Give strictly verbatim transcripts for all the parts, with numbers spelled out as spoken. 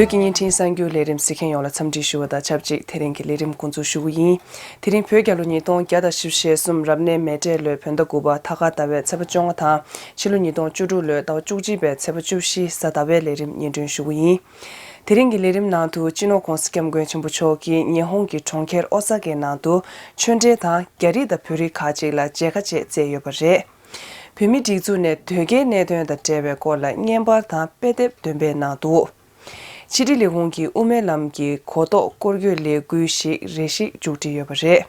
བོད་ཀྱི་བརྙན་འཕྲིན་གསར་འགྱུར་ལས་རིམ་གཟིགས་མཁན་ཡོངས་ལ་འཚམས་འདྲི་ཞུ་བ་དང་ཆབས་ཅིག་དེ་རིང་གི་ལས་རིམ་འགོ་འཛུགས་ཞུ་གི་ཡིན། དེ་རིང་བོད་རྒྱལ་ལོ་ཉིས་སྟོང་བརྒྱ་དང་བཞི་བཅུ་ཞེ་གསུམ་རབ་གནས་མེ་སྤྲེལ་ལོའི་བོད་ཟླ་དགུ་པ་ཐ་སྐར་ཟླ་བའི་ཚེས་པ་བཅོ་ལྔ་དང་ཕྱི་ལོ་ཉིས་སྟོང་བཅུ་དྲུག་ལོའི་ཟླ་བ་བཅུ་གཅིག་པའི་ཚེས་པ་བཅུ་བཞི་གཟའ་ཟླ་བའི་ལས་རིམ་སྙན་སྒྲོན་ཞུ་གི་ཡིན། དེ་རིང་གི་ལས་རིམ་ནང་དུ་སྤྱི་ནོར་༧གོང་ས་༧སྐྱབས་མགོན་ཆེན་པོ་མཆོག་གིས་ཉི་ཧོང་གི་གྲོང་ཁྱེར་ཨོ་ས་ཀའི་ནང་དུ་ཆོས་འབྲེལ་དང་རྒྱ་རིགས་དང་བོད་རིགས་ཁག་ཅིག་ལ་མཇལ་ཁ་བཅས་བསྩལ་ཡོད་པ་རེད། བོད་མིའི་སྒྲིག་འཛུགས་ནས་དོལ་རྒྱལ་གནད་དོན་དང་འབྲེལ་བའི་སྐོར་ལ་བརྙན་པར་དང་དཔེ་དེབ་འདོན་སྤེལ་གནང་འདུག་ཕྱི་དྲིལ་ལས་ཁུངས་ཀྱིས་དབུ་མའི་ལམ་གྱི་གོ་རྟོགས་སྐོར་སྐྱོད་ལས་འགུལ་ཞིག་རེ་ཞིག་མཇུག་སྒྲིལ་ཡོད་པ་རེད།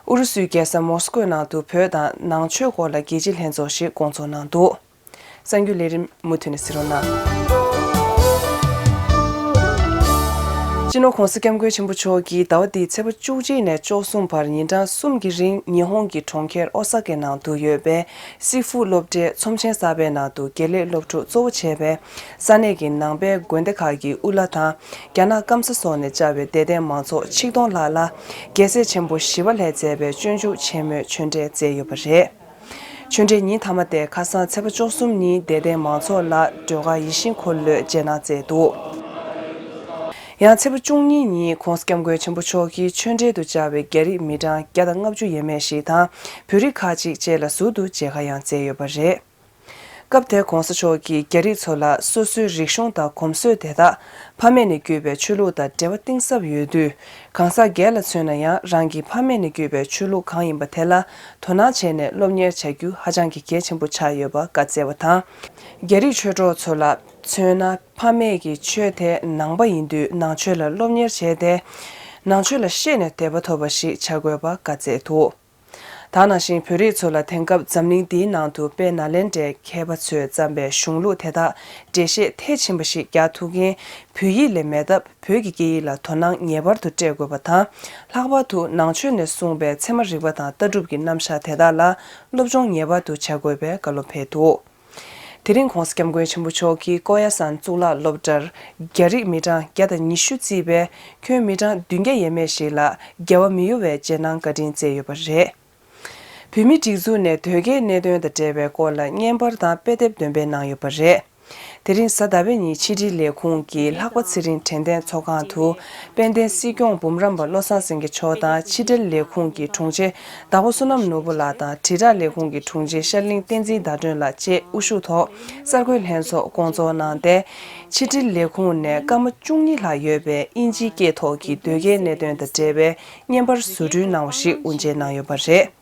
ཨུ་རུ་སུའི་རྒྱལ་ས་མོ་སི་ཀོའི་ནང་དུ་བོད་དང་ནང་ཆོས་སྐོར་ལ་རྒྱལ་སྤྱིའི་ལྷན་ཚོགས་ཤིག་བསྐོང་ཚོགས་གནང་འདུག་གསར་འགྱུར་ལས་རིམ་མུ་མཐུད་ནས་གཟིགས་རོགས་གནང་། སྤྱི་ནོར་༧གོང་ས་༧སྐྱབས་མགོན་ཆེན་པོ་མཆོག་གིས་ཟླ་བ་འདིའི་ཚེས་པ་བཅུ་གཅིག་ནས་བཅུ་གསུམ་བར་ཉིན་གྲངས་གསུམ་གྱི་རིང་ཉི་ཧོང་གི་གྲོང་ཁྱེར་ཨོ་ས་ཀའི་ནང་དུ་ཡོད་པའི་སི་ཧྥུ་སློབ་གྲྭའི་ཚོམས་ཆེན་གསར་པའི་ནང་དུ་དགེ་ལས་སློབ་ཕྲུག་གཙོ་བོ་བྱས་པའི་ས་གནས་ཀྱི་ནང་པའི་དགོན་སྡེ་ཁག་གི་དབུ་བླ་དང་རྒྱ་ནག་སྐམ་ས་སོགས་ནས་བཅར་བའི་དད་ལྡན་མང་ཚོགས་ཆིག་སྟོང་ལྷག་ལ་རྒྱལ་སྲས་ཆེན་པོ་ཞི་བ་ལྷས་མཛད་པའི་སྤྱོད་འཇུག་ཆེན་མོའི་ཆོས་འབྲེལ་སྩལ་ཡོད་པ་རེད། ཆོས་འབྲེལ་ཉིན་མཐའ་མ་སྟེ་ཁ་སང་ཚེས་པ་བཅུ་གསུམ་ཉིན་དད་ལྡན་མང་ཚོགས་ལ་སྒྲོལ་དཀར་ཡིད་བཞིན་འཁོར་ལོའི་རྗེས་གནང་སྩལ་འདུག་ཡང་ཚེས་པ་བཅུ་གཉིས་ཉིན་༧གོང་ས་༧སྐྱབས་མགོན་ཆེན་པོ་མཆོག་གིས་ཆོས་འབྲེལ་དུ་བཅར་བའི་རྒྱ་རིགས་མི་གྲངས་བརྒྱ་དང་ལྔ་བཅུ་ཡས་མས་ཤིག་དང་བོད་རིགས་ཁག་ཅིག་བཅས་ལ་ཟུར་དུ་མཇལ་ཁ་ཡང་སྩལ་ཡོད་པ་རེད། སྐབས་དེར་༧གོང་ས་མཆོག་གིས་རྒྱ་རིགས་ཚོ་ལ་སོ་སོའི་རིག་གཞུང་དང་གོམས་སྲོལ་དེ་དག་ཕ་མེས་ནས་བརྒྱུད་པའི་ཆོས་ལུགས་དང་འབྲེལ་བ་གཏིང་ཟབ་ཡོད་དུས། གང་ཟག་སྒེར་ལ་མཚོན་ན་ཡང་རང་གི་ཕ་མེས་ནས་བརྒྱུད་པའི་ཆོས་ལུགས་གང་ཡིན་པ་དེ་ལ་དོ་སྣང་བྱས་ནས་སློབ་གཉེར་བྱ་རྒྱུ་ཧ་ཅང་གི་གལ་ཆེན་པོ་ཆགས་ཡོད་པ་བཀའ་སྩལ་བ་དང་། རྒྱ་རིགས་ཆོས་གྲོགས་ཚོ་ལ་མཚོན་ན་ཕ་མེས་ཀྱི་ཆོས་དེ་ནང་པ་ཡིན་དུས་ནང་ཆོས་ལ་སློབ་གཉེར་བྱས་ཏེ། ནང་ཆོས་ལ་ཤེས་ནས་དད་པ་ཐོབ་པ་ཞིག་བྱ་དགོས་པ་བཀའ་སྩལ་འདུག་ད་ནང་བཞིན་བོད་རིགས་ཚོ་ལ་དེང་སྐབས་འཛམ་གླིང་འདིའི་ནང་དུ་དཔལ་ནཱ་ལེནྡྲའི་མཁས་པ་ཚོས་བརྩམས་པའི་གཞུང་ལུགས་དེ་དག་འགྲེལ་བཤད་མཐིལ་ཕྱིན་པ་ཞིག་རྒྱག་ཐུབ་མཁན་བོད་ཡིག་ལས་མེད་སྟབས། བོད་ཀྱི་སྐད་ཡིག་ལ་དོ་སྣང་ངེས་པར་དུ་སྤྲད་དགོས་པ་དང་། ལྷག་པར་དུ་ནང་ཆོས་ནས་གསུངས་པའི་ཚད་མ་རིག་པ་དང་ལྟ་གྲུབ་ཀྱི་རྣམ་གཞག་དེ་དག་ལ་སློབ་སྦྱོང་ངེས་པར་དུ་བྱ་དགོས་པའི་བཀའ་སློབ་ཕེབས་འདུག་དེ་རིང་༧གོང་ས་༧སྐྱབས་མགོན་ཆེན་པོ་མཆོག་གིས་ཀོ་ཡ་སན་གཙུག་ལག་སློབ་གྲྭར་རྒྱ་རིགས་མི་གྲངས་བརྒྱ་དང་ཉི་ཤུ་བརྩིས་པའི་ཁྱོན་མི་གྲངས་བདུན་བརྒྱ་ཡས་མས་ཤིག་ལ་རྒྱལ་བ་མི་ཡོལ་བའི་རྗེས་གནང་བཀའ་དྲིན་སྩལ་ཡོད་པ་རེད། བོད་མིའི་སྒྲིག་འཛུགས་ནས་དོལ་རྒྱལ་གནད་དོན་དང་འབྲེལ་བའི་སྐོར་ལ་བརྙན་པར་དང་དཔེ་དེབ་འདོན་སྤེལ་གནང་ཡོད་པ་རེད། དེ་རིང་གཟའ་ཟླ་བའི་ཉིན་ཕྱི་དྲིལ་ལས་ཁུངས་ཀྱི་ལྷག་པ་ཚེ་རིང་དྲན་རྟེན་ཚོགས་ཁང་དུ་དཔལ་ལྡན་སྲིད་སྐྱོང་འབུམ་རམས་པ་བློ་བཟང་སེང་གེ་མཆོག་དང་ཕྱི་དྲིལ་ལས་ཁུངས་ཀྱི་དྲུང་ཆེ་ཟླ་བོ་བསོད་ནམས་ནོར་བུ་ལགས་དང་དྲིལ་བསྒྲགས་ལས་ཁུངས་ཀྱི་དྲུང་ཆེ་ཤར་གླིང་བསྟན་འཛིན་ཟླ་སྒྲོན་ལགས་བཅས་དབུ་བཞུགས་ཐོག་གསར་འགོད་ལྷན་ཚོགས་བསྐོང་ཚོགས་གནང་སྟེ། ཕྱི་དྲིལ་ལས་ཁུངས་ནས་སྐར་མ་བཅུ་གཉིས་ལྷག་ཡོད་པའི་དབྱིན་ཇིའི་སྐད་ཐོག་གི་དོལ་རྒྱལ་གནད་དོན་དང་འབྲེལ་བའི་བརྙན་པར་བཟོ་སྐྲུན་གནང་བ་ཞིག་དབུ་འབྱེད་གནང་ཡོད་པ་རེད།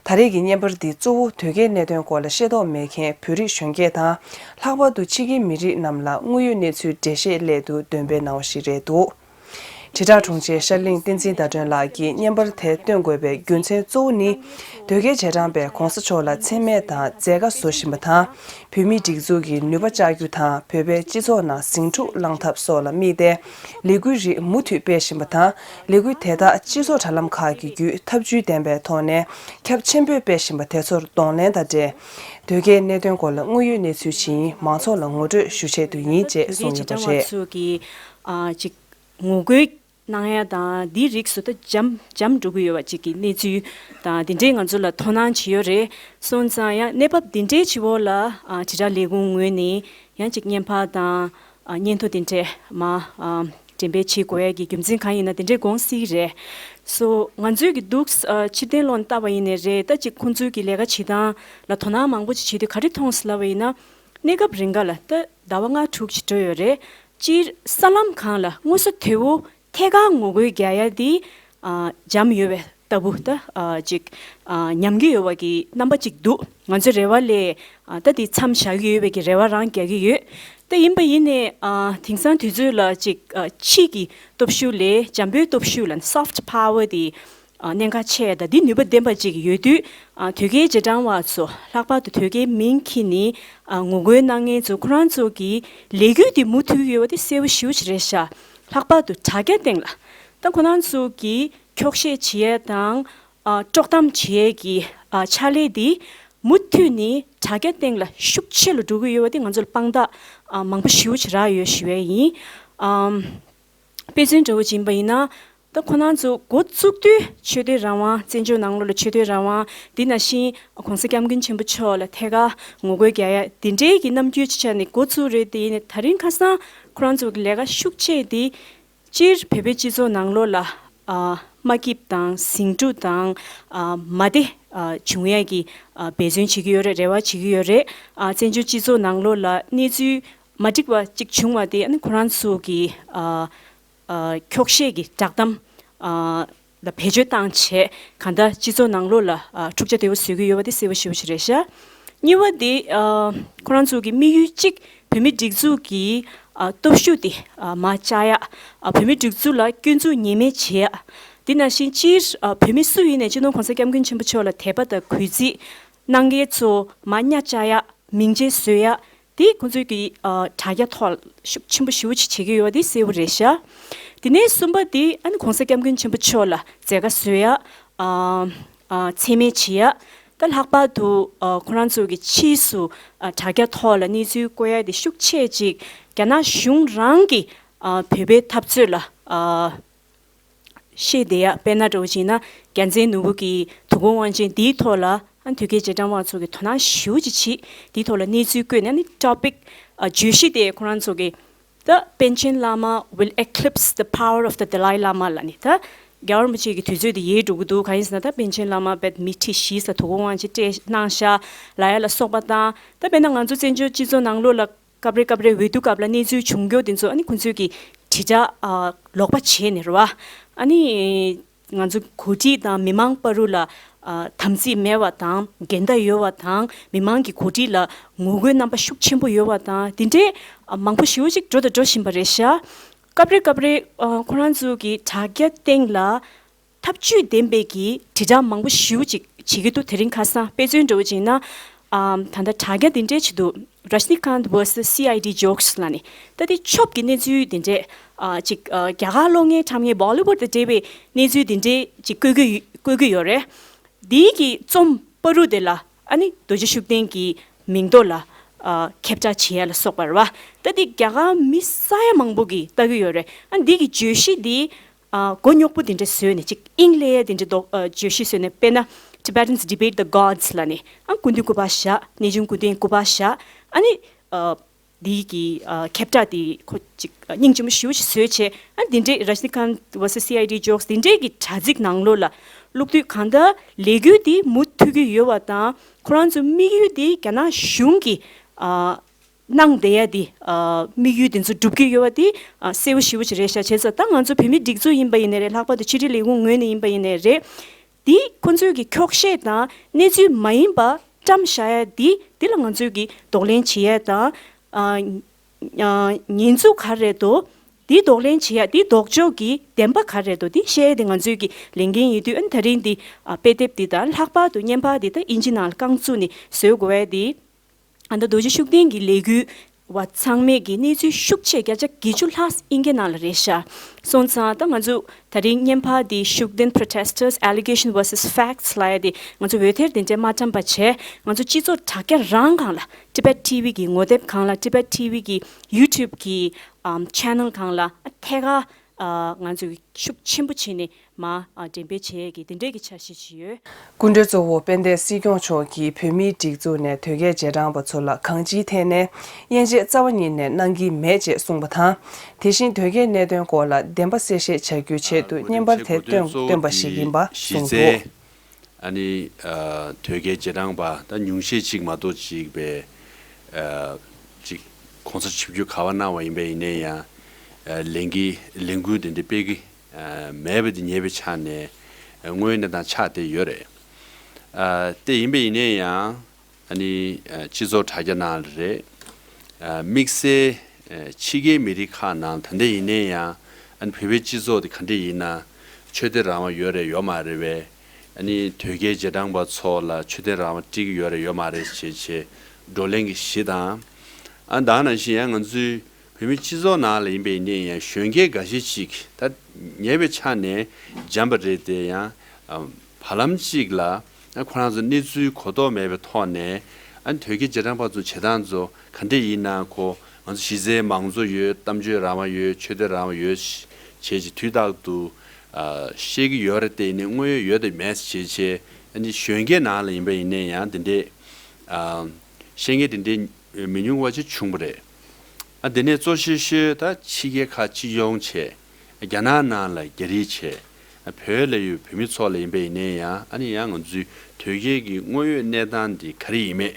ད་རེས་ཀྱི་བརྙན་པར་འདི་གཙོ་བོ་དོལ་རྒྱལ་གནད་དོན་སྐོར་ལ་ཤེས་རྟོགས་མེད་མཁན་བོད་རིགས་གཞོན་སྐྱེས་དང་། ལྷག་པར་དུ་ཕྱི་རྒྱལ་མི་རིགས་རྣམས་ལ་དངོས་ཡོད་གནས་ཚུལ་འགྲེལ་བཤད་སླད་དུ་འདོན་སྤེལ་གནང་བ་ཞིག་རེད་འདུག་དྲིལ་བསྒྲགས་དྲུང་ཆེ་ཤར་གླིང་བསྟན་འཛིན་ཟླ་སྒྲོན་ལགས་ཀྱིས་བརྙན་པར་དེ་བཏོན་དགོས་པའི་རྒྱུ་མཚན་གཙོ་བོ་ནི། དོལ་རྒྱལ་རྗེས་འབྲང་པས་༧གོང་ས་མཆོག་ལ་མཚན་སྨད་དང་མཛད་དཀའ་བཟོ་བཞིན་པ་དང་། བོད་མིའི་སྒྲིག་འཛུགས་ཀྱི་ནུས་པ་བཅག་རྒྱུ་དང་བོད་པའི་སྤྱི་ཚོགས་ནང་ཟིང་འཁྲུག་བསླང་ཐབས་སོགས་ལ་དམིགས་ཏེ། ལས་འགུལ་རིགས་མུ་མཐུད་སྤེལ་བཞིན་པ་དང་། ལས་འགུལ་དེ་དག་སྤྱི་ཚོགས་དྲ་ལམ་ཁག་གི་བརྒྱུད་ཐབས་ཇུས་ལྡན་པའི་ཐོག་ནས་ཁྱབ་ཆེན་པོས་སྤེལ་བཞིན་པ་དེ་ཚོར་གདོང་ལེན་དང་འབྲེལ། དོལ་རྒྱལ་གནད་དོན་སྐོར་ལ་དངོས་ཡོད་གནས་ཚུལ་ཇི་ཡིན་མང་ཚོགས་ལ་ངོ་སྤྲོད་ཞུ་ཆེད་དུ་ཡིན་ཅེས་གསུངས་ཡོད་པ་རེད། ཚོས་ཀྱི་ཨ་ཅིག་ངོ་རྒོལ་གནང་ཡ་དང་འདིའི་རིགས་སུ་ད་འཇམ་འཇམ་འགྲོ་གི་ཡོད་པ་ཅིག་གི་གནས་ཚུལ་དང་འདི་འདྲའི་ང་ཚོ་ལ་དོ་སྣང་བྱེད་ཡོད་རེད། སོང་ཙང་ཡང་གནས་བབ་འདི་འདྲའི་ཆེ་བོ་ལ་ཨ་དྲིལ་བསྒྲགས་ལས་ཁུངས་ངོས་ནས་ཡང་ཅིག་བརྙན་ཕབ་དང་ཨ་སྙན་ཐོ་འདི་འདྲས་མ་ཨ་འགྲེམས་སྤེལ་བྱེད་དགོས་ཡ་གི་རྒྱུ་མཚན་གང་ཡིན་ན་འདི་འདྲས་དགོངས་སྲིད་རེད། སོ་ང་ཚོའི་གི་འདུག་ཨ་ཕྱིར་བསྟན་ལོག་ནས་བལྟས་པ་ཡིན་ནའི་རེད། ད་ཅིག་ཁོང་ཚོའི་གི་ལས་ཀ་བྱེད་སྟངས་ལ་དོ་སྣང་མང་པོ་ཅིག་བྱེད་དུས་ག་རེ་མཐོང་སོང་ལབ་པ་ཡིན་ན། གནས་སྐབས་རིང་ག་ལ་ད་ཟླ་བ་ལྔ་དྲུག་ཅིག་འགྲོ་ཡོད་རེད། སྤྱིར་གསར་ལམ་སྒང་ལ་དངོས་སུ་དེ་བོ་ཐད་ཀར་ངོ་རྒོལ་རྒྱག་ཡ་དེ་ཨ་འཇམ་ཡོད་པའི་ལྟ་བུ་ད་ཨ་ཅིག་ཨ་ཉམས་ཀྱི་ཡོད་པ་གི་རྣམ་པ་ཅིག་འདུག་ང་ཚོའི་རེ་བ་ལས་ཨ་ད་དེ་མཚམས་བཞག་གི་ཡོད་པའི་གི་རེ་བ་རང་རྒྱག་གི་ཡོད། ད་ཡིན་པ་ཡིན་ནའི་ཨ་དེང་སང་དུས་ཚོད་ལ་ཅིག་ཨ་ཕྱིའི་གི་སྟོབས་ཤུགས་ལས་འཇམ་པོའི་སྟོབས་ཤུགས་ལ་soft power་དེ་ཨ་གནད་འགག་ཆེ་དང་འདི་ནུས་པ་ལྡན་པ་ཅིག་ཡོད་དུས། ཨ་དོལ་རྒྱལ་རྗེས་འབྲང་བ་ཚོ་ལྷག་པར་དུ་དོལ་རྒྱལ་མིང་འཁྱེར་ནས་ཨ་ངོ་རྒོལ་གནང་མཁན་ཚོ་ཁོ་རང་ཚོ་གི་ལས་འགུལ་འདི་མུ་མཐུད་ཡོད་པ་དེ་གསལ་པོ་ཞེ་པོ་ཅིག་རེད་ཤག་ལྷག་པར་དུ་དྲ་རྒྱ་སྟེང་ལ་ད་ཁོ་རང་ཚོ་གི་འཁྱོག་བཤད་བྱེད་ཡས་དང་ཨ་དཀྲོག་གཏམ་བྱེད་ཡས་ཀྱི་ཨ་ཕྱག་ལས་འདི་མུ་མཐུད་ནས་དྲ་རྒྱ་སྟེང་ལ་ཤུགས་ཆེ་ལ་འགྲོ་གི་ཡོད་པ་དེ་ང་ཚོ་ལ་དཔང་རྟགས་ཨ་མང་པོ་ཞེ་པོ་ཅིག་རག་ཡོད་ཞུ་ཡས་ཡིན། ཨམ། དཔེ་མཚོན་འདྲ་བོ་ཅིག་ཡིན་པ་ཡིན་ན། ད་ཁོ་རང་ཚོ་འགོ་བཙུགས་དུས་ཆོས་དད་རང་དབང་བཙན་བྱོལ་ནང་ལོགས་ལ་ཆོས་དད་རང་དབང་འདི་ནང་བཞིན་༧གོང་ས་༧སྐྱབས་མགོན་ཆེན་པོ་མཆོག་ལ་ཐད་ཀར་ངོ་རྒོལ་རྒྱག་ཡ་འདི་འདྲའི་གི་རྣམ་འགྱུར་ཅིག་ཆགས་ནས་འགོ་བཙུགས་རེད། དེ་ཡིན་ནའི་ད་རིང་ཁ་སང་ ཁོ་རང་ཚོ་གི་ལས་ཀ་ཤུགས་ཆེ་དེ་སྤྱིར་བོད་པའི་སྤྱི་ཚོགས་ནང་ལོགས་ལ་ཨ་མ་སྐྱིད་དང་ཟིང་འཁྲུག་དང་ཨ་མ་བདེ་ཨ་བྱུང་ཡས་ཀྱི་ཨ་འབད་བརྩོན་བྱེད་ཀྱི་ཡོད་རེད། རེ་བ་བྱེད་ཀྱི་ཡོད་རེད། ཨ་བཙན་བྱོལ་སྤྱི་ཚོགས་ནང་ལོགས་ལ་གནས་ཚུལ་མ་འགྲིག་པ་ཅིག་བྱུང་བ་དེ་ཨ་ནི་ཁོ་རང་ཚོ་གི་ཨ་ཨ་འཁྱོག་བཤད་ཀྱི་བསྒྲགས་གཏམ་ཨ་ལ་བེད་སྤྱོད་བཏང་བྱས་གང་ལྟར་སྤྱི་ཚོགས་ནང་ལོགས་ལ་ཨ་འཁྲུག་ཆ་དོད་པོ་བཟོ་གི་ཡོད་པ་དེ་གསལ་པོ་ཞེ་པོ་ཅིག་རེད་ཤག་གཉིས་པ་དེ་ཨ་ཁོ་རང་ཚོ་གི་དམིགས་ཡུལ་གཅིག་བོད་མིའི་སྒྲིག་འཛུགས་ཀྱི་ཨ་སྟོབས་ཤུགས་དེ་ཨ་མར་བཅག་ཡག་ཨ་བོད་མིའི་སྒྲིག་འཛུགས་ལ་སྐྱོན་འཛུགས་ཉེས་མེད་བྱེད་ཡག་དེ་ནང་བཞིན་སྤྱིར་ཨ་བོད་མི་སུ་ཡིན་ནས་སྤྱི་ནོར་༸གོང་ས་༸སྐྱབས་མགོན་ཆེན་པོ་མཆོག་ལ་དད་པ་དང་གུས་བརྩི་གནང་མཁན་ཚོ་མར་གཉའ་བཅག་ཡག་མིང་ཆད་བཟོ་ཡག་དེ་ཁོང་ཚོས་ཀྱི་ཨ་དྲ་རྒྱ་ཐོག་ཤུགས་ཆེན་པོ་ཞེ་པོ་ཅིག་བྱེད་ཀྱི་ཡོད་པ་དེ་གསལ་པོ་རེད་ཤག་དེ་ནས་གསུམ་པ་དེ་ཨ་ནི་༸གོང་ས་༸སྐྱབས་མགོན་ཆེན་པོ་མཆོག་ལ་མཛད་དཀའ་བཟོ་ཡག་ཨ་ཨ་མཚན་སྨད་བྱེད་ཡག་ད་ལྷག་པར་དུ་ཨ་ཁོ་རང་ཚོ་གི་ཕྱིས་སུ་ཨ་དྲ་རྒྱ་ཐོག་ལ་གནས་ཚུལ་བཀོད་ཡག་དེ་ཤུགས་ཆེ་ཅིག་རྒྱ་ནག་གཞུང་རང་གི་ཨ་བོད་པའི་འཐབ་རྩོད་ལ་ཨ་བཤད་བསྡད་ཡག་དཔེར་ན་འདྲ་བོ་བྱས་ན་རྒྱལ་མཚན་ནོར་བུ་གི་དོ་དགོང་དབང་ཆེན་འདིའི་ཐོག་ལ་ཨ་དོལ་རྒྱལ་རྗེས་འབྲང་པ་ཚོ་གི་དོ་སྣང་ཞེ་པོ་ཅིག་བྱེད་དེའི་ཐོག་ལ་གནས་ཚུལ་བཀོད་ནས་ནི་ཊོ་པིག་ཨ་བརྗོད་གཞི་དེ་ཁོ་རང་ཚོ་གི་ད་པཎ་ཆེན་བླ་མ་will eclipse the power of the Dalai Lama ལབ་ནས་ད་རྒྱལ་བ་རིན་པོ་ཆེ་གི་དུས་ཚོད་དེ་ཡལ་འགྲོ་གི་འདུག་གང་ཡིན་ཟེར་ན་ད་པཎ་ཆེན་བླ་མ་རྦད་མི་ཁྲི་བཞི་ཙམ་དོ་དགོང་དབང་ཆེན་སྤྲད་གནང་ཤག་ལབ་ཡག་ལ་སོགས་པ་དང་ད་དཔེར་ན་ང་ཚོ་བཙན་བྱོལ་སྤྱི་ཚོགས་ནང་ལོགས་ལ་སྐབས་རེ་སྐབས་རེ་འོས་བསྡུ་སྐབས་ལ་གནས་ཚུལ་བྱུང་རྒྱུ་དེ་ཚོ་ཨ་ནི་ཁོང་ཚོས་ཀྱི་དྲིལ་བསྒྲགས་ཨ་ལོག་པ་བྱས་ནས་རེད་བ། ཨ་ནི་ང་ཚོ་འགོ་ཁྲིད་དང་མི་མང་བར་དུ་ལ་ཨ་དམ་ཚིག་མེད་པ་དང་འགལ་ཟླ་ཡོད་པ་དང་མི་མང་གི་འགོ་ཁྲིད་ལ་ངོ་རྒོལ་རྣམ་པ་ཤུགས་ཆེན་པོ་ཡོད་པ་དང་དེ་འདྲའི་ཨ་མང་པོ་ཞེ་པོ་ཅིག་འགྲོ་དང་འགྲོ་བཞིན་པ་རེད་ཤག་སྐབས་རེ་སྐབས་རེ་ཨ་ཁོ་རང་ཚོ་གི་དྲ་རྒྱ་སྟེང་ལ་ཐབས་ཇུས་ལྡན་པའི་གི་དྲིལ་བསྒྲགས་མང་པོ་ཞེ་པོ་ཅིག་བྱེད་ཀྱི་འདུག་དེ་རིང་ཁ་སང་དཔེ་མཚོན་འདྲ་བོ་བྱས་ན་ཨམ་ད་ལྟ་དྲ་རྒྱ་འདི་འདྲའི་ཆེད་དུ་Rajnikant versus C I D jokes ལབ་ནས་ད་དེ་ཆོབ་ཀྱི་གནས་ཚུལ་འདི་འདྲས་ཨ་ཅིག་ཨ་རྒྱ་གར་གློག་བརྙན་འཁྲབ་མཁན་Bollywood དང་འབྲེལ་བའི་གནས་ཚུལ་འདི་འདྲས་ཅིག་བཀོད་ཀྱི་ཡོད་བཀོད་ཀྱི་ཡོད་རེད། འདིའི་གི་རྩོམ་པ་རུ་དེ་ལ་ཨ་ནི་རྡོ་རྗེ་ཤུགས་ལྡན་གྱི་མིང་ཐོག་ལ་ཨ་ཁྱབ་བསྒྲགས་བྱེད་ཡ་ལ་སོགས་པ་རེད་བ། ད་འདི་རྒྱ་གར་མི་ས་ཡ་མང་པོ་གིས་ལྟ་གི་ཡོད་རེད། ཨ་འདི་གི་བརྗོད་གཞི་འདི་ཨ་མགོ་རྙོག་པོ་དེ་འདྲ་བཟོས་ནས་ཅིག་དབྱིངས་སླེབས་ཡ་དེ་འདྲ་འདོག་ཨ་བརྗོད་གཞི་བཟོས་ནས་དཔེར་ན་Tibetans debate the gods ལབ་ནས་ཨ་སྐུ་མདུན་སྐུ་པར་བཞག་གནས་ཆུང་སྐུ་མདུན་སྐུ་པར་བཞག་ཨ་ནི་ཨ་འདི་གི་ཨ་ཁྱབ་བསྒྲགས་དེ་ཁོ་ཅིག་ཨ་སྙིང་རྗེ་མོ་ཞེ་པོ་ཞིག་བཟོས་བྱས་ཨ་འདི་འདྲའི་Rajnikant versus C I D jokes འདི་འདྲའི་གི་དྲ་ཚིགས་ནང་ལོགས་ལ་བླུག་དུས་གང་ལྟར་ལས་འགུལ་འདི་མུ་མཐུད་ཀྱི་ཡོད་པ་དང་ཁོ་རང་ཚོ་དམིགས་ཡུལ་འདི་རྒྱ་ནག་གཞུང་གི་ཨ་གནང་བསྡད་ཡ་དེ་ཨ་དམིགས་ཡུལ་དེ་ཚོ་སྒྲུབ་ཀྱི་ཡོད་པ་དེ་ཨ་གསལ་པོ་ཞེ་པོ་ཅིག་རེད་ཤག་བྱས་ཙང་ད་ང་ཚོ་བོད་མིའི་སྒྲིག་འཛུགས་ཡིན་པ་ཡིན་ནའི་རེད། ལྷག་པར་དུ་ཕྱི་དྲིལ་ལས་ཁུངས་ངོས་ནས་ཡིན་པ་ཡིན་ནའི་རེད། དེ་ཁོ་ཚོས་ཀྱི་འཁྱོག་བཤད་དང་གནས་ཚུལ་མ་ཡིན་པ་བཀྲམ་བཞག་ཡ་དེ་དེ་ལ་ང་ཚོས་ཀྱི་གདོང་ལེན་བྱེད་ཡ་དང་ཨ་ཨ་ཉེས་འཛུགས་ག་རེ་འདུག་དེ་གདོང་ལེན་བྱེད་ཡ་དེ་ལྡོག་ཕྱོགས་ཀྱི་བདེན་པ་ག་རེ་འདུག་དེ་བཤད་ཡ་དེ་ང་ཚོས་ཀྱི་ལས་འགན་ཡིན་དུས་ཨ་ནི་ད་རིང་འདི་ཨ་དཔེ་དེབ་འདི་དང་ལྷག་པར་དུ་བརྙན་པར་འདི་ད་ཨིན་ཇི་ནང་ལ་རྐང་བཙུགས་ནས་བཟོ་དགོས་ཡ་དེ། ཨ་ད་རྡོ་རྗེ་ཤུགས་ལྡན་གྱི་ལས་འགུལ་བ་ཚང་མས་ཀྱི་གནས་ཚུལ་ཤུགས་ཆེ་བརྒྱ་ཆ་བརྒྱད་ཅུ་ལྷག་ཨིན་སྐད་ནང་ལ་རེད་ཤག་སོང་ཙང་ད་ང་ཚོ་ད་རིང་བརྙན་པར་འདི་Shugden Protesters Allegation versus Facts ལབ་ཡ་དེ་ང་ཚོ་འོད་སྡེར་དེ་འདྲས་མ་བཀྲམ་པ་བྱས་ང་ཚོ་སྤྱི་ཚོགས་དྲ་རྒྱ་རང་སྒང་ལ་Tibet T V གི་ངོ་དེབ་སྒང་ལ་Tibet T V གི་YouTube གི་ཨམ་channel སྒང་ལ་ཐད་ཀར་ཨ་ང་ཚོས་ཤུགས་ཆེན་པོ་བྱས་ནས་མ་ཨ་འགྲེམས་སྤེལ་བྱེད་ཡས་ཀྱི་དེ་འདྲས་ཀྱི་འཆར་གཞི་ཞིག་ཡོད། སྐུ་མགྲོན་གཙོ་བོ་དཔལ་ལྡན་སྲིད་སྐྱོང་མཆོག་གིས་བོད་མིའི་སྒྲིག་འཛུགས་ནས་དོལ་རྒྱལ་རྗེས་འབྲང་པ་ཚོ་ལ་གང་ཅིའི་ཐད་ནས་དབྱེ་འབྱེད་རྩ་བ་ཉིད་ནས་གནང་གི་མེད་ཅེས་གསུངས་པ་དང་། དེ་བཞིན་དོལ་རྒྱལ་གནད་དོན་སྐོར་ལ་བདེན་པ་གསལ་བཤད་བྱ་རྒྱུའི་ཆེད་དུ་བརྙན་པར་དེ་བཏོན་བཏོན་པ་ཞིག་ཡིན་པ་གསུངས་འདུག། ཨ་ནི་ཨ་དོལ་རྒྱལ་རྗེས་འབྲང་པ་ད་ཉུང་ཤས་ཅིག་མ་གཏོགས་ཅིག་པའི་ཨ་ཅིག་༸གོང་ས་ཆིབས་བསྒྱུར་ག་པར་གནང་བ་ཡིན་པ་ཡིན་ནའི་ཡང་ཨ་ལས་འགུལ་ལས་འགུལ་དེ་འདྲ་སྤེལ་གི་ཨ་མེད་པ་དེ་ངེས་པའི་ཆ་ནས་དངོས་གནས་དང་ཆགས་བསྡད་ཡོད་རེད། ཨ་དེ་ཡིན་པ་ཡིན་ནའི་ཡང་ཨ་ནི་ཨ་སྤྱི་ཚོགས་དྲ་རྒྱ་ནང་ལ་རེད། ཨ་དམིགས་བསལ་ཨ་ཕྱི་རྒྱལ་མི་རིགས་ཁག་ནང་ད་ལྟ་ཡིན་ནའི་ཡང་ཨ་ནི་བོད་པའི་སྤྱི་ཚོགས་དེ་ག་འདྲ་ཡིན་ན་ཆོས་དད་རང་དབང་ཡོད་རེད་ཡོད་མ་རེད་པས། ཨ་ནི་དོལ་རྒྱལ་རྗེས་འབྲང་པ་ཚོ་ལ་ཆོས་དད་རང་དབང་སྤྲད་ཀྱི་ཡོད་རེད་ཡོད་མ་རེད་ཞེས་བྱས་བགྲོ་གླེང་གི་གཞི་དང་། ཨ་ད་ནང་བཞིན་ཡང་ང་ཚོའི་བོད་མི་སྤྱི་ཚོགས་ནང་ལ་ཡིན་པའི་ནི་ཡང་གཞོན་སྐྱེས་འགའ་ཤས་ཅིག་ད་ཉེ་བའི་ཆ་ནས་འཇམ་པ་རེད་དེ་ཡང་བར་ལམ་ཅིག་ལ་ཁོ་རང་ཚོ་གནས་ཚུལ་གོ་རྟོགས་མེད་པའི་ཐོག་ནས་ཨ་ནི་དོལ་རྒྱལ་རྗེས་འབྲང་པ་ཚོ་བྱེད་སྟངས་ཚོ་ག་འདྲ་ཡིན་ན་ཁོ་ང་ཚོ་གཞི་རྩའི་མང་གཙོ་ཡོད། གཏམ་བརྗོད་རང་དབང་ཡོད། ཆོས་དད་རང་དབང་ཡོད་བྱས་ཀྱི་དུས་རྟག་ཏུ་བཤད་ཀྱི་ཡོད་རེད་དེ་ཡིན་ནའི་དངོས་ཡོད་ཡོད་དེ་མེད་བྱས་བྱས་ཨ་ནི་གཞོན་སྐྱེས་ནང་ལ་ཡིན་པ་ཡིན་ནའི་ཡང་དེ་འདྲས་བཤད་མཁན་དེ་འདྲས་མི་ཉུང་བ་ཅིག་བྱུང་བ་རེད། ཨ་དེ་ནས་གཙོ་ཆེ་ཤོས་ད་ཕྱི་རྒྱལ་ཁག་སྤྱི་ཡོངས་བྱས། རྒྱ་ནག་ནང་ལ་རྒྱ་རིགས་བྱས། བོད་ལ་ཡོད་བོད་མི་ཚོ་ལ་ཡིན་པ་ཡིན་ནའི་ཡང་ཨ་ནི་ཡང་ང་ཚོའི་དོལ་རྒྱལ་གྱི་དངོས་ཡོད་གནས་སྟངས་འདི་ག་རེ་ཡིན་མེད།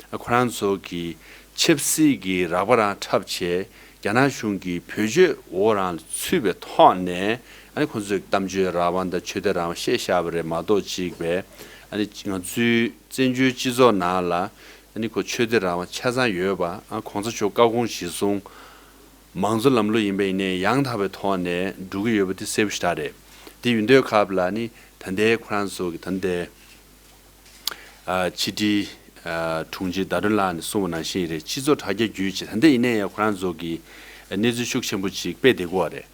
ཨ་ཁོ་རང་ཚོ་གི་ཆབ་སྲིད་ཀྱི་རགས་པ་རང་འཁྲབ་བྱས། རྒྱ་ནག་གཞུང་གི་བེད་སྤྱོད་འོག་རང་ལ་ཚུད་པའི་ཐོག་ནས་ཨ་ནི་ཁོ་ཚོས་གཏམ་བརྗོད་རང་དབང་དང་ཆོས་དད་རང་དབང་བཤད་བཞག་པ་རེད་མ་གཏོགས། གཅིག་པས་ཨ་ནི་ང་ཚོའི་བཙན་བྱོལ་སྤྱི་ཚོགས་ནང་ལ་ཨ་ནི་ཁོ་ཆོས་དད་རང་དབང་ཆ་ཚང་ཡོད་པ། ཨ་གོང་ས་མཆོག་བཀའ་དགོངས་གཞིར་བཟུང་། མང་གཙོ་ལམ་ལུགས་ཡིན་པ་ཡིན་ནའི་ཡང་དག་པའི་ཐོག་ནས་འགྲོ་གི་ཡོད་པ་དེ་གསལ་པོ་ཞེ་དྲག་རེད། དེ་ཡིན་དུས་སྐབས་ལ་ནི་ད་ལྟའི་ཁོ་རང་ཚོ་གི་ད་ལྟའི་ཕྱི་དྲིལ་དྲུང་ཆེ་ཟླ་སྒྲོན་ལགས་ནས་གསུངས་པ་ནང་བཞིན་རེད། སྤྱི་ཚོགས་དྲ་རྒྱ་བརྒྱུད་བྱས་ད་ལྟ་ཡིན་ནའི་ཡང་ཁོ་རང་ཚོ་གི་གནས་ཚུལ་ཤུགས་ཆེན་པོ་ཅིག་སྤེལ་བསྡད་ཀྱི་ཡོད་རེད།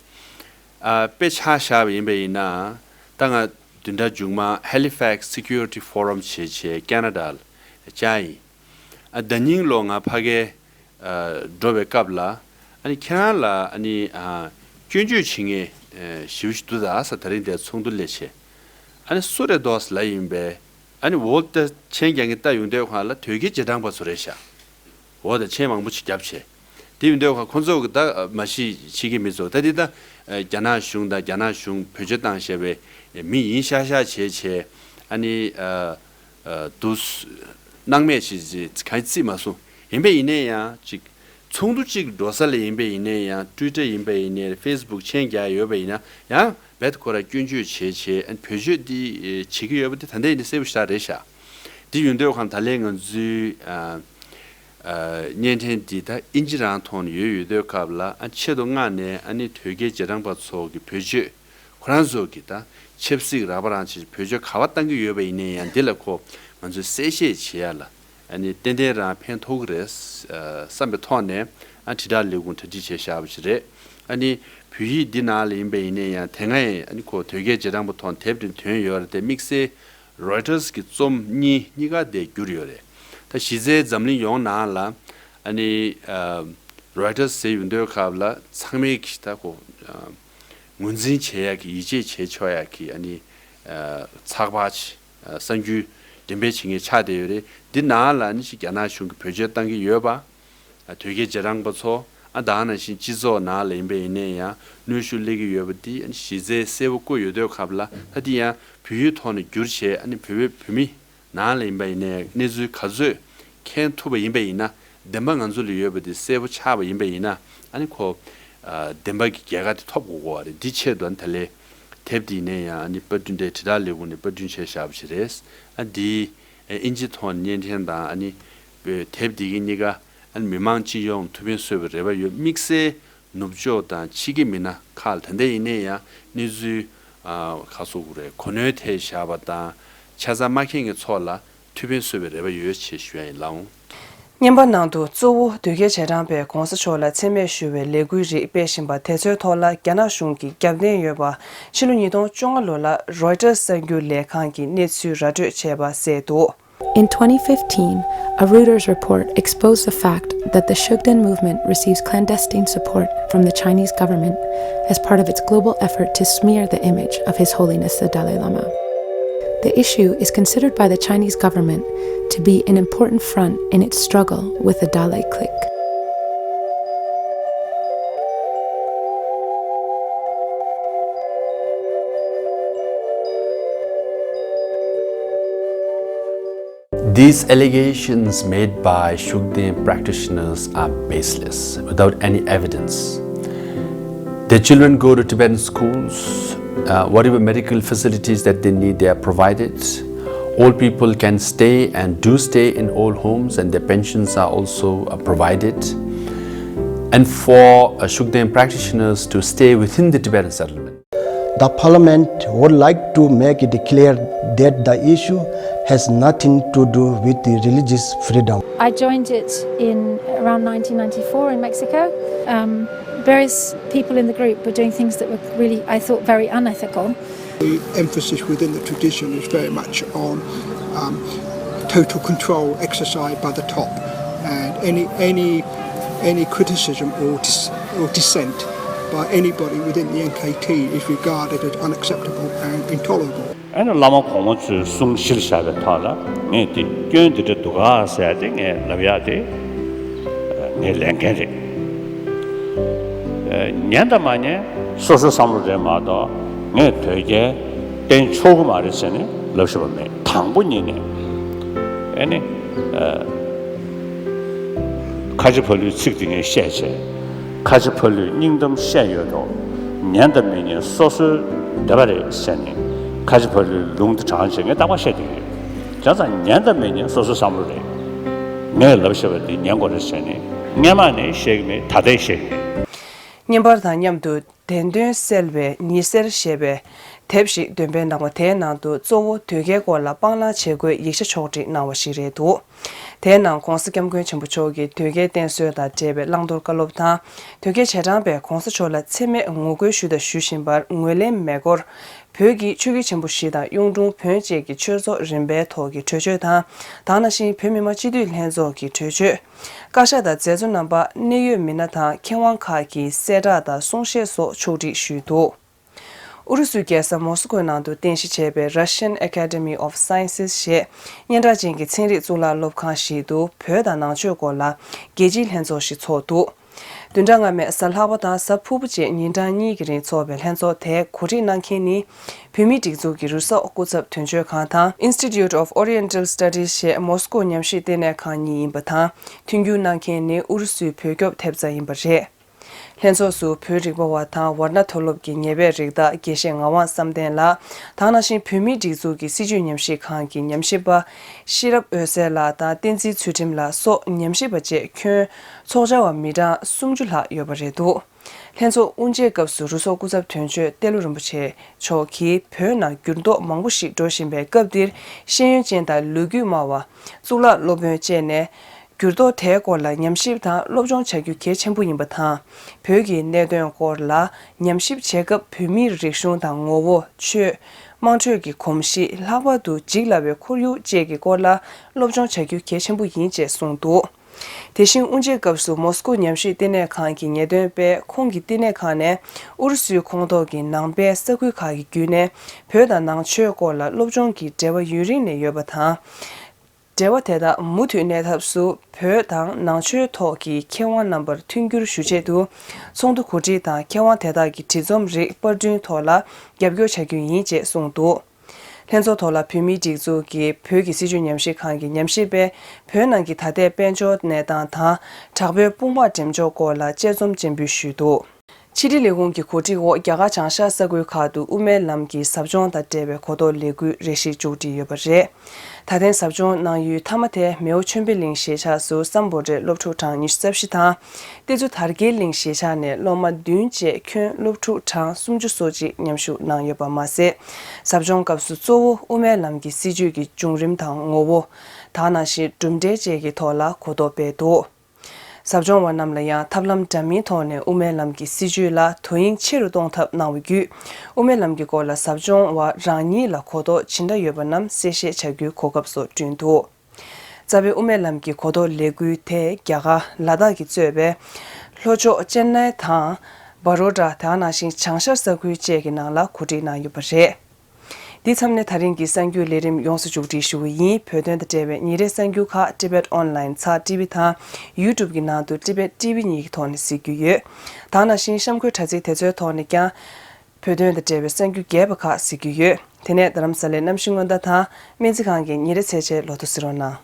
དཔེ་ཆ་བཞག་པ་ཡིན་པ་ཡིན་ན། ད་ང་བདུན་ཕྲག་མཇུག་མ་Halifax Security Forum་བྱས་བྱས་ཁེ་ན་ཌ་ལ་བཅར་ཡིན། ཨ་ཟླ་ཉིན་ལོ་ང་ཕ་གིར་ཨ་འགྲོ་བའི་སྐབས་ལ་ཨ་ནི་ཁྱེད་རང་ལ་ཨ་ནི་ཨ་སྐྱོན་བརྗོད་བྱེད་མཁན་ཨ་ཞེ་པོ་ཞིག་འདུག་ད་ཟེར། ད་རིང་འདིར་ཚོགས་འདུ་སླེབས་བྱས། ཨ་ནི་སུ་རེད་འདུག་ཟེར་ལབ་ཡིན་པས། ཨ་ནི་འོ་ད་མཆན་རྒྱག་མཁན་ལྟ་ཡོང་དུས་ཁོང་ལ་དོལ་རྒྱལ་རྗེས་འབྲང་པ་ཚོ་རེད་ཤག་འོ་ད་མཆན་མང་པོ་ཞིག་བརྒྱབ་བྱས། དེ་ཡིན་དུས་ཁོང་ཚོ་གི་ད་མ་གཞི་ཕྱི་རྒྱལ་མི་ཚོ་ད་དེ་ད་རྒྱ་ནག་གཞུང་དང་རྒྱ་ནག་གཞུང་བེད་སྤྱོད་བཏང་བཞག་པའི་མི་ཡིན་ཤག་ཤག་བྱས་བྱས། ཨ་ནི་ཨ་ཨ་དུ་སྣང་མེད་བྱས་བྱས་གང་བརྩིས་མ་སོང་། ཡིན་པས་ཡིན་ནའི་ཡང་ཅིག་ཚོགས་འདུ་གཅིག་འགྲོ་ས་ལ་ཡིན་པས་ཡིན་ནའི་ཡང་Twitter་ཡིན་པས་ཡིན་ནའི་Facebook་མཆན་རྒྱག་ཡོད་པ་ཡིན་ན་ཡང་རྦད་ཁོ་ར་སྐྱོན་བརྗོད་བྱས་བྱས། ཨ་ནི་བེད་སྤྱོད་འདི་བྱེད་ཀྱི་ཡོད་པ་འདི་ད་ལྟ་ཡིན་ནའི་གསལ་པོ་ཞེ་དྲག་རེད་ཤག་འདི་ཡོང་དུས་ཁོང་ད་ལན་ང་ཚོའི་ཨ་ཨ་བརྙན་འཕྲིན་འདི་ད་ཨིན་ཇི་རང་ཐོག་ནས་ཡོད་ཡོད་དུས་སྐབས་ལ། ཨ་ཆེད་དུ་མངགས་ནས་ཨ་ནི་དོལ་རྒྱལ་རྗེས་འབྲང་པ་ཚོ་གི་བེད་སྤྱོད་ཁོ་རང་ཚོ་གི་ད་ཆབ་སྲིད་རགས་པ་རང་བྱས་བེད་སྤྱོད་ག་པར་བཏང་གི་ཡོད་པ་ཡིན་ནའི་ཡང་འདི་ལ་ཁོ་ང་ཚོས་གསལ་བཤད་བྱེད་ཡ་ལ་ཨ་ནི་ཏན་ཏན་རང་ཕན་ཐོགས་ཀྱི་རེད་བསམ་པའི་ཐོག་ནས། ཨ་དྲིལ་བསྒྲགས་ལས་ཁུངས་གྲ་སྒྲིག་བྱས་བཞག་པ་ཞིག་རེད། ཨ་ནི་བོད་ཡིག་འདི་ནང་ལ་ཡིན་པ་ཡིན་ནའི་ཡང་དེ་སྔ་ཡང་ཨ་ནི་ཁོ་དོལ་རྒྱལ་རྗེས་འབྲང་པ་ཐོག་དེབ་དེ་ཐོན་ཡོད་རེད་དེ། དམིགས་བསལ་Reuters་གི་རྩོམ་གཉིས་གཉིས་ཀ་དེ་བསྒྱུར་ཡོད་རེད། ད་གཞི་རྩའི་འཛམ་གླིང་ཡོངས་ནང་ལ་ཨ་ནི་ཨ་Reuters་ཟེར་ཡོང་དུས་སྐབས་ལ་ཚང་མས་ཀྱི་ད་ཁོ་ཨ་ངོས་འཛིན་བྱེད་ཡག་གི་ཡིད་ཆེས་བྱེད་ཆོག་ཡག་གི་ཨ་ནི་ཨ་ཚགས་པར་ཅིག་ཨ་གསར་འགྱུར་འགྲེམས་སྤེལ་བྱེད་མཁན་ཆགས་བསྡད་ཡོད་རེད། འདི་ནང་ལ་ཨ་ནི་ཅིག་རྒྱ་ནག་གཞུང་གིས་བེད་སྤྱོད་བཏང་གི་ཡོད་པ། ཨ་དོལ་རྒྱལ་རྗེས་འབྲང་པ་ཚོ། ཨ་ད་ག་ནང་བཞིན་སྤྱི་ཚོགས་ནང་ལ་ཡིན་པ་ཡིན་ནའི་ཡང་གནོན་ཤུགས་སླེབས་ཀྱི་ཡོད་པ་འདི་ཨ་ནི་གཞི་རྩའི་གསལ་པོ་བཀོད་ཡོད་དུས་སྐབས་ལ། ད་འདི་ཡང་བོད་ཡིག་ཐོག་ནས་བསྒྱུར་བྱས་ཨ་ནི་བོད་པའི་བོད་མི་ནང་ལ་ཡིན་པ་ཡིན་ནའི་གནས་ཚུལ་ག་ཚོད་མཁྱེན་ཐུབ་པ་ཡིན་པ་ཡིན་ན། བདེན་པ་ང་ཚོ་ལ་ཡོད་པ་འདི་གསལ་པོ་ཆགས་པ་ཡིན་པ་ཡིན་ན། ཨ་ནི་ཁོ་ཨ་བདེན་པ་གི་རྒྱལ་ཁ་དེ་ཐོབ་དགོས་ཀྱི་ཡོད་རེད། འདི་ཆེད་དུ་ཨ་ནི་ད་ལན་དེབ་འདི་ནས་ཡང་ཨ་ནི་པར་སྐྲུན་དེ་དྲིལ་བསྒྲགས་ལས་ཁུངས་ནས་པར་སྐྲུན་བྱས་བཞག་པ་ཞིག་རེད། ཨ་འདི་ཨིན་ཇི་ཐོག་ནས་བརྙན་འཕྲིན་དང་ཨ་ནི་དེབ་འདི་གི་གཉིས་ཀ་ཨ་ནི་མི་མང་སྤྱི་ཡོངས་ཐུགས་ཕན་གསོས་པའི་རེ་བ་ཡོད། དམིགས་བསལ་ནུབ་ཕྱོགས་དང་ཕྱི་རྒྱལ་མི་སྣ་ཁག་ལ་ད་ལྟ་ཡིན་ནའི་ཡང་གནས་ཚུལ་ཨ་ག་རེ་ཟེར་དགོས་རེད། གོ་གནས་ཐད་བཞག་པ་དང་ཆ་ཚང་མ་མཁྱེན་མཁན་ཚོ་ལ་ཐུགས་ཕན་གསོས་པའི་རེ་བ་ཡོད་ཅེས་ཞུ་ཡ་ཡིན། ལགས་འོང་། བརྙན་པར་ནང་དུ་གཙོ་བོ་དོལ་རྒྱལ་རྗེས་འབྲང་པས་གོང་ས་མཆོག་ལ་མཚན་སྨད་ཞུ་བའི་ལས་འགུལ་རིགས་སྤེལ་བཞིན་པ་དེ་ཚོའི་ཐོག་ལ་རྒྱ་ནག་གཞུང་གིས་རྒྱབ་རྟེན་ཡོད་པ་ཕྱི་ལོ་ཉིས་སྟོང་བཅོ་ལྔ་ལོ་ལ་Reuters་གསར་འགྱུར་ལས་ཁང་གིས་གནས་ཚུལ་ར་སྤྲོད་བྱས་པ་གསལ་འདུག། In twenty fifteen, a Reuters report exposed the fact that the Shugden movement receives clandestine support from the Chinese government as part of its global effort to smear the image of His Holiness the Dalai Lama. The issue is considered by the Chinese government to be an important front in its struggle with the Dalai clique. These allegations made by Shugden practitioners are baseless, without any evidence. Their children go to Tibetan schools. Uh, whatever medical facilities that they need, they are provided. Old people can stay and do stay in old homes, and their pensions are also uh, provided. And for uh, Shugden practitioners to stay within the Tibetan settlement. The parliament would like to make it clear that the issue has nothing to do with the religious freedom. I joined it in around nineteen ninety-four in Mexico. Um, various people in the group were doing things that were really, I thought, very unethical. The emphasis within the tradition is very much on um, total control exercised by the top, and any any any criticism or dis- or dissent by anybody within the N K T is regarded as unacceptable and intolerable. ཨ་ནི་བླ་མ་གོང་མ་ཚོས་གསུང་གཞིར་བཞག་པའི་ཐོག་ལ་ངས་དེ་སྐྱོན་དེ་འདྲ་འདུག་ག་ཟེར་ཡ་དེ་ངས་ལབ་ཡ་དེ་ངའི་ལས་འགན་རེད། ཉན་དང་མ་ཉན་སོ་སོའི་བསམ་བློ་རེད་མ་གཏོགས། ངས་དོལ་རྒྱལ་བསྟེན་ཆོག་གི་མ་རེད་ཟེར་ནས་ལབ་ཤེས་པ་མེད། དང་པོ་ཉིད་ནས་ཨེ་ནི། ཁ་ཆེ་ཕ་ལུའི་ཚིག་དེ་ངས་བཤད་བྱས། ཁ་ཆེ་ཕ་ལུས་སྙིང་གཏམ་བཤད་ཡོད་དོ། ཉན་དང་མི་ཉན་སོ་སོའི་འདོད་པ་རེད་ཟེར་ནས། ཁ་ཆེ་ཕ་ལུའི་ལུང་དེ་དྲངས་བྱས་ངས་རྟག་པར་བཤད་བསྡད་ཀྱི་རེད། བྱས་ཙང་ཉན་དང་མི་ཉན་སོ་སོའི་བསམ་བློ་རེད། ངས་ལབ་བཤད་པ་འདི་ཉན་དགོས་རེད་ཟེར་ནས་སྔན་མ་ནས་བཤད་ཀྱི་མེད། ད་ལྟའི་བཤད་ཀྱི་མེད། བརྙན་པར་དང་མཉམ་དུ་བདེན་དོན་གསལ་བའི་ཉི་ཟེར་ཞེས་པའི་དེབ་ཞིག་འདོན་སྤེལ་གནང་བ། དེའི་ནང་དུ་གཙོ་བོ་དོལ་རྒྱལ་སྐོར་ལ་སྤང་བླང་བྱེད་དགོས་ཡིག་ཆ་ཕྱོགས་སྒྲིག་གནང་བ་ཞིག་རེད་འདུག་དེའི་ནང་༧གོང་ས་༧སྐྱབས་མགོན་ཆེན་པོ་མཆོག་གིས་དོལ་རྒྱལ་བསྟེན་གསོལ་དང་འབྲེལ་བའི་བླང་དོར་བཀའ་སློབ་དང་། དོལ་རྒྱལ་རྗེས་འབྲང་པས་༧གོང་ས་མཆོག་ལ་འཚེ་མེད་ངོ་རྒོལ་ཞུས་དང་ཞུ་བཞིན་པར་ངོས་ལེན་མེད་སྐོར། བོད་ཀྱི་ཆོས་བརྒྱུད་ཆེན་པོ་བཞི་དང་གཡུང་དྲུང་བོན་བཅས་ཀྱི་ཆོས་ཚོགས་རིམ་པའི་ཐོག་གི་གྲོས་ཆོད་དང་། ད་ག་ནང་བཞིན་བོད་མི་མང་སྤྱི་འཐུས་ལྷན་ཚོགས་ཀྱི་གྲོས་ཆོད། བཀའ་ཤག་དང་མཛད་གཙོ་རྣམ་པ། གནད་ཡོད་མི་སྣ་དང་མཁས་དབང་ཁག་གི་གསལ་བསྒྲགས་དང་གསུང་བཤད་སོགས་ཕྱོགས་སྒྲིག་ཞུས་འདུག་ཨུ་རུ་སུའི་རྒྱལ་ས་མོ་སི་ཀོའི་ནང་དུ་རྟེན་གཞི་བྱས་པའི་Russian Academy of Sciences ཞེས་སྙན་གྲགས་ཅན་གྱི་ཚན་རིག་གཙུག་ལག་སློབ་ཁང་ཞིག་ཏུ་བོད་དང་ནང་ཆོས་སྐོར་ལ་རྒྱལ་སྤྱིའི་ལྷན་ཚོགས་ཤིག་ཚོགས་འདུག་བདུན་ཕྲག་སྔ་མའི་གཟའ་ལྷག་པ་དང་གཟའ་ཕུར་བུ་བཅས་ཉིན་གྲངས་གཉིས་ཀྱི་རིང་འཚོགས་པའི་ལྷན་ཚོགས་དེ་གོ་སྒྲིག་གནང་མཁན་ནི། བོད་མིའི་སྒྲིག་འཛུགས་ཀྱི་རུ་ཚོགས་སྐུ་ཚབ་དོན་གཅོད་ཁང་དང་། Institute of Oriental Studies ཞེས་མོ་སི་ཀོ་ཉམས་ཞིབ་ལྟེ་གནས་ཁང་གཉིས་ཡིན་པ་དང་། མཐུན་འགྱུར་གནང་མཁན་ནི་ཨུ་རུ་སུའི་བོད་སྐྱོབ་ཐེབས་རྩ་ཡིན་པ་རེད། ལྷན་ཚོགས་སུ་བོད་རིག་པ་བ་དང་ཝར་ན་མཐོ་སློབ་ཀྱི་ཉེ་བའི་རིགས་བདག་དགེ་བཤེས་ངག་དབང་བསམ་གཏན་ལགས་དང་། ནང་བཞིན་བོད་མིའི་སྒྲིག་འཛུགས་ཀྱི་སྲིད་བྱུས་ཉམས་ཞིབ་ཁང་གི་ཉམས་ཞིབ་པ་ཤེས་རབ་འོད་ཟེར་ལགས་དང་། བསྟན་འཛིན་ཚུལ་ཁྲིམས་ལགས་སོགས་ཉམས་ཞིབ་པ་བཅས་ཁྱོན་ཚོགས་བཅར་བ་མི་གྲངས་སུམ་ཅུ་ལྷག་ཡོད་པ་རེད་འདུག་ལྷན་ཚོགས་དབུ་འབྱེད་སྐབས་སུ་རུ་ཚོགས་སྐུ་ཚབ་དོན་གཅོད་ཏེ་ལོ་རིན་པོ་ཆེ་མཆོག་གིས་བོད་ནང་འགྱུར་ལྡོག་མང་པོ་ཞིག་འགྲོ་བཞིན་པའི་སྐབས་འདིར། ཤེས་ཡོན་ཅན་དང་ལོ་རྒྱུས་སྨྲ་བ། གཙུག་ལག་སློབ་དཔོན་བཅས་ནས། འགྱུར་ལྡོག་དེའི་སྐོར་ལ་ཉམས་ཞིབ་དང་སློབ་སྦྱོང་བྱ་རྒྱུ་གལ་ཆེན་པོ་ཡིན་པ་དང་། བོད་ཀྱི་གནད་དོན་སྐོར་ལ་ཉམས་ཞིབ་བྱེད་སྐབས། བོད་མིའི་རིག་གཞུང་དང་ངོ་བོ། ཆོས། དམངས་ཁྲོད་ཀྱི་གོམས་གཤིས། ལྷག་པར་དུ་འཇིག་སླ་བའི་ཁོར་ཡུག་བཅས་ཀྱི་སྐོར་ལ་སློབ་སྦྱོང་བྱ་རྒྱུ་གལ་ཆེན་པོ་ཡིན་ཅེས་གསུངས་འདུག་དེ་བཞིན་དབུ་འབྱེད་སྐབས་སུ་མོ་སི་ཀོ་ཉམས་ཞིབ་ལྟེ་གནས་ཁང་གི་ངེས་སྟོན་པས། ཁོང་གི་ལྟེ་གནས་ཁང་ནས་ཨུ་རུ་སུའི་ཁོངས་གཏོགས་ཀྱི་ནང་པའི་ས་ཁུལ་ཁག་གི་བརྒྱུད་ནས་བོད་དང་ནང་ཆོས་སྐོར་ལ་སློབ་སྦྱོང་གི་འབྲེལ་བ་ཡུན་རིང་ནས་ཡོད་པ་དང་། འབྲེལ་བ་དེ་དག་མུ་མཐུད་གནས་ཐབས་སུ། བོད་དང་ནང་ཆོས་ཐོག་གི་མཁས་དབང་རྣམ་པར་མཐུན་འགྱུར་ཞུ་ཆེད་དུ། ཚོགས་འདུ་གོ་སྒྲིག་དང་། མཁས་དབང་དེ་དག་གི་བྲིས་རྩོམ་རིགས་པར་སྐྲུན་ཐོག་ལ་རྒྱབ་སྐྱོར་བྱ་རྒྱུ་ཡིན་ཅེས་གསུངས་འདུག་ལྷན་ཚོགས་ཐོག་ལ་བོད་མིའི་སྒྲིག་འཛུགས་ཀྱི་བོད་ཀྱི་སྲིད་བྱུས་ཉམས་ཞིབ་ཁང་གི་ཉམས་ཞིབ་པས། བོད་ནང་གི་ད་ལྟའི་དཔལ་འབྱོར་གནས་སྟངས་དང་། དྲག་པོའི་དཔུང་དམག་འགྲེམས་འཇོག་སྐོར་ལ་དཔྱད་རྩོམ་སྤྱན་འབུལ་ཞུས་འདུག་ཕྱི་དྲིལ་ལས་ཁུངས་ཀྱི་གོ་སྒྲིག་འོག་རྒྱ་གར་བྱང་ཤར་ས་ཁུལ་ཁག་ཏུ་དབུ་མའི་ལམ་གྱི་ཟབ་སྦྱོང་དང་འབྲེལ་བའི་གོ་རྟོགས་ལས་འགུལ་རེ་ཞིག་མཇུག་སྒྲིལ་ཡོད་པ་རེད། ད་ཐེངས་ཟབ་སྦྱོང་གནང་ཡུལ་མཐའ་མ་དེ་མེའོ་ཆོས་འཕེལ་གླིང་གཞིས་ཆགས་སུ་སམ་བྷོ་ཊའི་སློབ་ཕྲུག་གྲངས་ཉི་ཤུ་རྩ་བཞི་དང་། ཏེ་ཛུ་དར་རྒྱས་གླིང་གཞིས་ཆགས་ནས་སློབ་མ་བདུན་བཅས་ཁྱོན་སློབ་ཕྲུག་གྲངས་སུམ་ཅུ་སོ་གཅིག་མཉམ་ཞུགས་གནང་ཡོད་པ་མ་ཟད། ཟབ་སྦྱོང་སྐབས་སུ་གཙོ་བོ་དབུ་མའི་ལམ་གྱི་སྲིད་བྱུས་ཀྱི་བྱུང་རིམ་དང་ངོ་བོ། ད་ག་ནང་བཞིན་གྲུབ་འབྲས་བཅས་ཀྱི་ཐོག་ལ་གོ་རྟོགས་སྤེལ་འདུག་ཟབ་སྦྱོང་བ་རྣམས་ལ་ཡང་ཐབས་ལམ་འདྲ་མིན་ཐོག་ནས་དབུ་མའི་ལམ་གྱི་སྲིད་བྱུས་ལ་དོ་དབྱིངས་ཆེ་རུ་གཏོང་ཐབས་གནང་བ་བརྒྱུད། དབུ་མའི་ལམ་གྱི་སྐོར་ལ་ཟབ་སྦྱོང་བ་རང་ཉིད་ལ་གོ་རྟོགས་ཇི་འདྲ་ཡོད་པ་རྣམས་གསལ་བཤད་བྱ་རྒྱུའི་གོ་སྐབས་སོགས་བསྐྲུན་འདུག་རྩ་བའི་དབུ་མའི་ལམ་གྱི་གོ་རྟོགས་ལས་འགུལ་དེ་རྒྱ་གར་ལ་དྭགས་ཀྱིས་གཙོས་པའི་ལྷོ་ཕྱོགས་ཅེན་ནའི་དང་། བ་རོ་ཌ། དེ་ནང་བཞིན་བྱང་ཤར་ས་ཁུལ་བཅས་ཀྱི་ནང་ལ་གོ་སྒྲིག་གནང་ཡོད་པ་རེད། འདི་མཚམས་ནས་ད་རིང་གི་གསར་འགྱུར་ལས་རིམ་ཡོངས་སུ་མཇུག་སྒྲིལ་ཞུ་གི་ཡིན། བོད་དོན་དང་འབྲེལ་བའི་ཉིན་རེའི་གསར་འགྱུར་ཁག་Tibet Online ཚར་ཊི་ཝི་དང་YouTube གི་ནང་དུ་Tibet ཊི་ཝི་གཉིས་ཀྱི་ཐོག་ནས་གཟིགས་རྒྱུ་ཡོད། ད་ག་ནང་བཞིན་གཤམ་འཁོད་དྲ་ཚིགས་དེ་ཚོའི་ཐོག་ནས་ཀྱང་བོད་དོན་དང་འབྲེལ་བའི་གསར་འགྱུར་རྒྱས་པ་ཁག་གཟིགས་རྒྱུ་ཡོད། དེ་ནས་རྡ་རམ་ས་ལའི་གནམ་གཤིས་སྔོན་བརྡ་དང་སྨན་རྩིས་ཁང་གི་ཉིན་རེའི་ཚེས་ཆའི་ལོ་ཐོ་གཟིགས་རོགས་གནང་།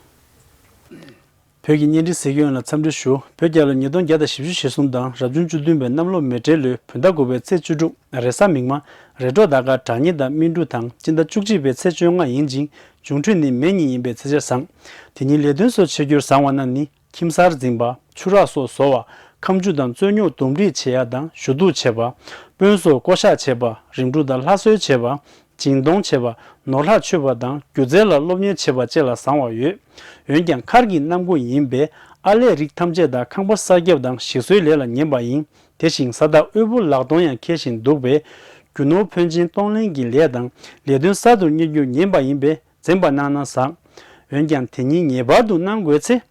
བོད་ཀྱི་བརྙན་འཕྲིན་གཟིགས་སྐྱོང་ལ་འཚམས་འདྲི་ཞུ། བོད་རྒྱལ་ལོ་ཉིས་སྟོང་བརྒྱ་དང་བཞི་བཅུ་ཞེ་གསུམ་དང་རབ་བྱུང་བཅུ་བདུན་པའི་གནམ་ལོ་མེ་བྲེག་ལོའི་བོད་ཟླ་དགུ་པའི་ཚེས་བཅུ་དྲུག་རེས་གཟའ་མིག་དམར། རེས་འགྲོགས་ཟླ་སྐར་དྲ་ཉི་དང་སྨིན་དྲུག་དང་། སྤྱི་ཟླ་བཅུ་གཅིག་པའི་ཚེས་བཅོ་ལྔ་ཡིན་ཅིང་། འབྱུང་འཕྲོད་ནི་མེ་གཉིས་ཡིན་པའི་ཚེས་ཆ་བཟང་། དེ་ཉིན་ལས་དོན་སོགས་བྱེད་རྒྱུར་བཟང་བ་རྣམས་ནི། ཁྱིམ་གསར་འཛིན་པ། ཆུ་རགས་སོགས་བཟོ་བ། ཁ་མཆུ་དང་རྩོད་རྙོག་འདུམ་འགྲིག་བྱེད་ཡ་དང་ཞུ་གཏུག་བྱེད་པ། དཔོན་སོགས་བསྐོ་གཞག་བྱེད་པ། རིམ་གྲོ་དང་ལྷ་གསོལ་བྱེད་པ། སྦྱིན་གཏོང་བྱེད་པ། ནོར་ལྷག་མཆོད་པ་དང་སྒྱུ་རྩལ་ལ་སློབ་གཉེར་བྱེད་པ་བཅས་ལ་བཟང་བ་ཡོད། འོན་ཀྱང་མཁར་གྱི་གནམ་སྒོ་ཡིན་པས་ཨར་ལས་རིགས་ཐམས་ཅད་དང་ཁང་པ་གསར་རྒྱབ་དང་ཞིག་གསོའི་ལས་ལ་ཉན་པ་ཡིན། དེ་བཞིན་ས་བདག་དབུལ་པོ་ལག་སྟོང་ཡང་འཁེལ་བཞིན་འདུག་པས། རྒྱུ་ནོར་ཕོན་ཆེན་གཏོང་ལེན་གྱི་ལས་དང་ལས་དོན་གསར་དུ་གཉེར་རྒྱུར་ཉན་པ་ཡིན་པས། འཛེམ་པ་གནང་ན་བཟང་། འོན་ཀྱང་དེ་ཉིད་ངེས་པར་དུ་གནང་དགོས་ཚེ།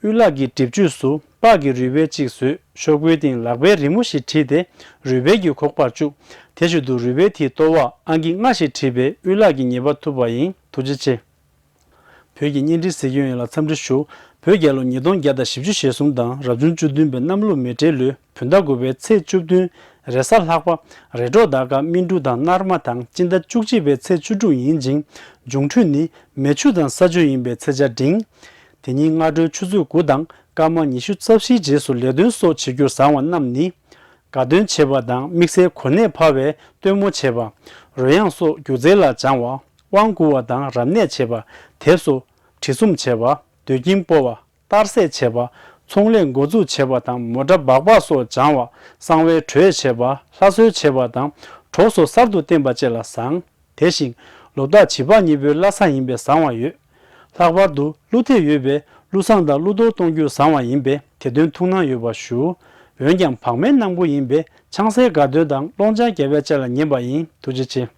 དབུལ་ལག་གི་གྲིབ་ཆུས་སུ་སྤགས་ཀྱི་རུས་སྦལ་གཅིག་བཟོས། ཤོག་བུའི་སྟེང་ལག་པའི་རི་མོ་ཞིག་བྲིས་ཏེ་རུས་སྦལ་གྱི་ཁོག་པར་བཅུག་དེ་བཞིན་དུ་རུས་སྦལ་དེའི་ལྟོ་བར་ཨང་ཀི་ལྔ་ཞིག་བྲིས་པས་དབུལ་ལག་གི་ཉེས་པ་ཐུབ་པ་ཡིན། ཐུགས་རྗེ་ཆེ། བོད་ཀྱི་བརྙན་འཕྲིན་གཟིགས་སྐྱོང་ཡོངས་ལ་འཚམས་འདྲི་ཞུ། བོད་རྒྱལ་ལོ་ཉིས་སྟོང་བརྒྱ་དང་བཞི་བཅུ་ཞེ་གསུམ་དང་རབ་བྱུང་བཅུ་བདུན་པའི་གནམ་ལོ་མེ་སྤྲེལ་ལོའི་བོད་ཟླ་དགུ་པའི་ཚེས་བཅུ་བདུན། རེས་གཟའ་ལྷག་པ། རེས་གྲོགས་ཟླ་སྐར་སྨིན་དྲུག་དང་ནར་མ་དང་སྤྱི་ཟླ་བཅུ་གཅིག་པའི་ཚེས་བཅུ་དྲུག་ཡིན་ཅིང་། འབྱུང་འཕྲོད་ནི་མེ་ཆུ་དང་ས་ཆུ་ཡིན་པའི་ཚེས་ཆ་འབྲིང་། དེ་ཉིན་སྔ་དྲོའི་ཆུ་ཚོད་དགུ་དང་སྐར་མ་ཉི་ཤུ་རྩ་བཞིའི་རྗེས་སུ་ལས་དོན་སོགས་བྱེད་རྒྱུར་བཟང་བ་རྣམས་ནི། དགའ་སྟོན་བྱེད་པ་དང་དམིགས་བསལ་གོ་གནས་འཕར་བའི་སྟོན་མོ་བྱེད་པ། རོལ་དབྱངས་སོགས་སྒྱུ་རྩལ་ལ་སྦྱང་བ། དབང་བསྐུར་བ་དང་རབ་གནས་བྱེད་པ། དེབ་སོགས་བྲིས་རྩོམ་བྱེད་པ། ཟློས་གིན་སྤོ་བ། གཏར་སྲེག་བྱེད་པ། ཚོང་ལས་འགོ་འཛུགས་བྱེད་པ་དང་མོ་ཊ་སྦག་སྦག་སོགས་སྦྱང་བ། གསང་བའི་གྲོས་བྱེད་པ། ལྷ་གསོལ་བྱེད་པ་དང་གྲོགས་སོགས་གསར་དུ་བསྟེན་པ་བཅས་ལ་བཟང་། དེ་བཞིན་ལོ་རྟགས་བྱིས་པ་གཉིས་པོའི་བླ་གཟའ་ཡིན་པས་བཟང་བ་ཡོད། ལྷག་པར་དུ་ཀླུ་ཐེབས་ཡོད་པས་ཀླུ་བསངས་དང་ཀླུ་གཏོར་གཏོང་རྒྱུར་བཟང་བ་ཡིན་པས་དེ་དོན་ཐུགས་སྣང་ཡོད་པ་ཞུ། འོན་ཀྱང་བག་མེད་གནང་པོ་ཡིན་པས་ཆང་སའི་དགའ་སྟོན་དང་སློང་ཆང་རྒྱག་པའི་ཆ་ལ་ཉན་པ་ཡིན། ཐུགས་རྗེ་ཆེ།